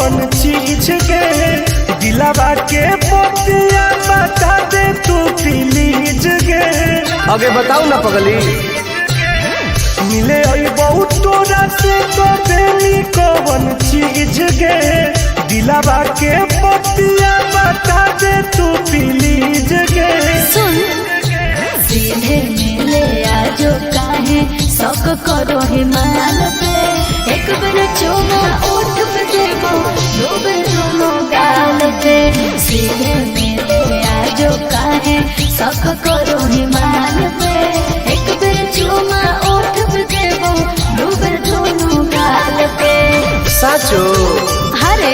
कवन चीज के, दिलावा के पतिया बता दे तू प्लीज गे। आगे बताऊ ना पगली। मिले आई बहुत तोरा से तो देनी कवन चीज गे, दिलावा के पतिया बता दे तू प्लीज गे। सुन, सीधे मिले आजो काहे शौक करो हिमाल पे। एक बेर चूमा ओठ पे देबो, दो बेर दोनों गाल पे। सीधे मिले आजो काहे शौक करो हिमाल पे। एक बेर चूमा ओठ पे देबो, दो बेर दोनों गाल पे। साचो? हरे।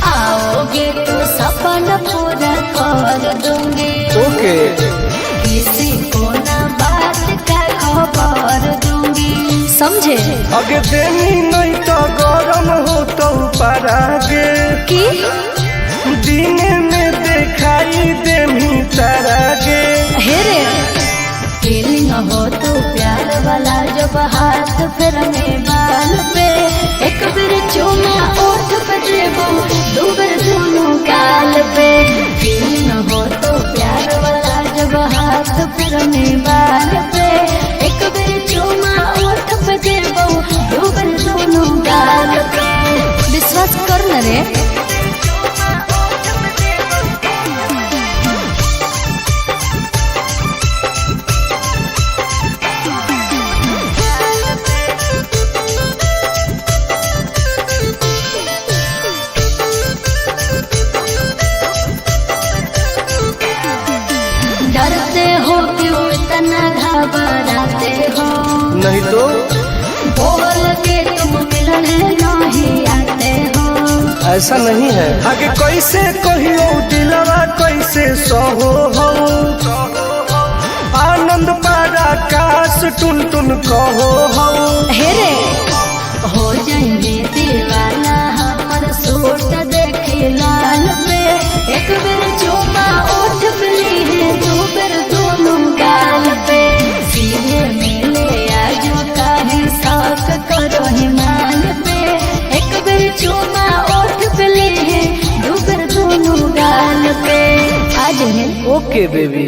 आओगे तो सपना पूरा कर दूंगी। ओके। किसी को ना बात का खबर दूंगी, समझे? अगे देनी नहीं तो गरम हो तो परागे। कि दिन में दिखाई देमी तारागे। हे रे, फीलिंग हो तो प्यार वाला जब हाथ फिरने बाल पे। एक बेर चूमा ओठ पे देबो, दो बेर दोनों गाल पे। फीलिंग हो तो प्यार वाला जब हाथ फिरने बाल पे। एक बेर चूमा ओठ पे देबो, दो बेर दोनों गाल पे। विश्वास कर न रे। डरते हो क्यों इतना घबराते हो? नहीं तो। बोल के तुम मिलने नहीं आते हो। ऐसा नहीं है। आगे कैसे कहियो दिलवा कैसे सहो हो, आनंद पारा काश टुन टुन कहो हो। हे रे, हो जाएंगे दीवाना हमर सूट देखे लाल पे। एक बेर चूमा ओठ पे ली है, दो बेर दोनों गाल पे। सीधे मिले आजो काहे शौक करो हिमाल पे। एक बेर चूमा ओठ पे ली है, दो बेर दोनों गाल पे। आज है। Okay baby.